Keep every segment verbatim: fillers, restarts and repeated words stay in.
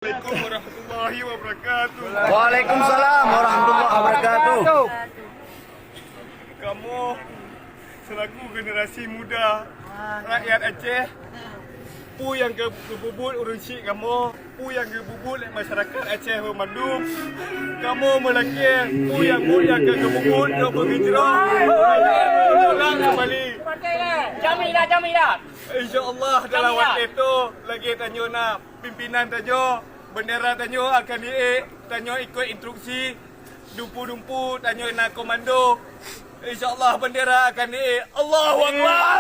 Assalamualaikum warahmatullahi wabarakatuh. Waalaikumsalam warahmatullahi wabarakatuh. Kamoe selaku generasi muda rakyat Aceh, peue nyang geu-, geupubuet ureuëng syiek kamoe, peue nyang geupubuet lé masyarakat Aceh banmandum, kamoe meulakée peue nyang buet nyang ka geupubuet nyoe beugeucroh, meunyoe keumbali. Jamilah, jamilah. Insya Allah dalam watée toh lagée tanyoe na pimpinan tanyoe, bendera tanyoe akan diék, tanyoe ikot instruksi, dumpu-dumpu tanyoe na komando. Insya Allah bendera akan diék. Allahu Akbar!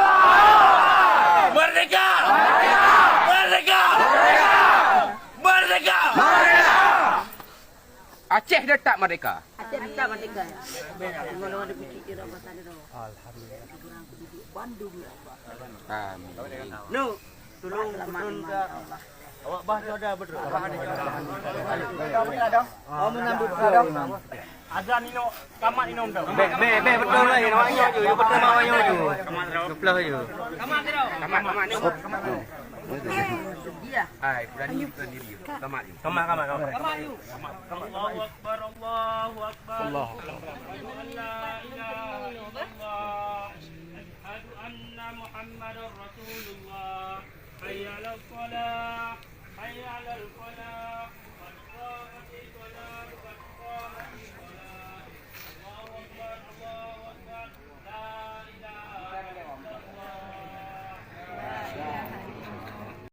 Merdeka! Merdeka! Merdeka! Aceh tetap merdeka! Aceh tetap merdeka! Alhamdulillah. Amin. Nu, tulông beutôi ka. Awak bah tu ada beutôi. Oh, meunambut ka. Azan inong, kamat inong tu. Beh, beh, beh, beutôi lah, inong inong tu. Beutôi mau inong tu. Dua belas tu. Kamat, kamat. Hai, berani bukan diri. Kamat. Kamat, kamat, kamat. Allahu Akbar, Allahu Akbar. Allahu Akbar. Asyhadu an la ilaha illallah. Asyhadu anna Muhammadar Rasulullah. Hayya 'alas shalah. Hayya 'alal falah. Qad qamati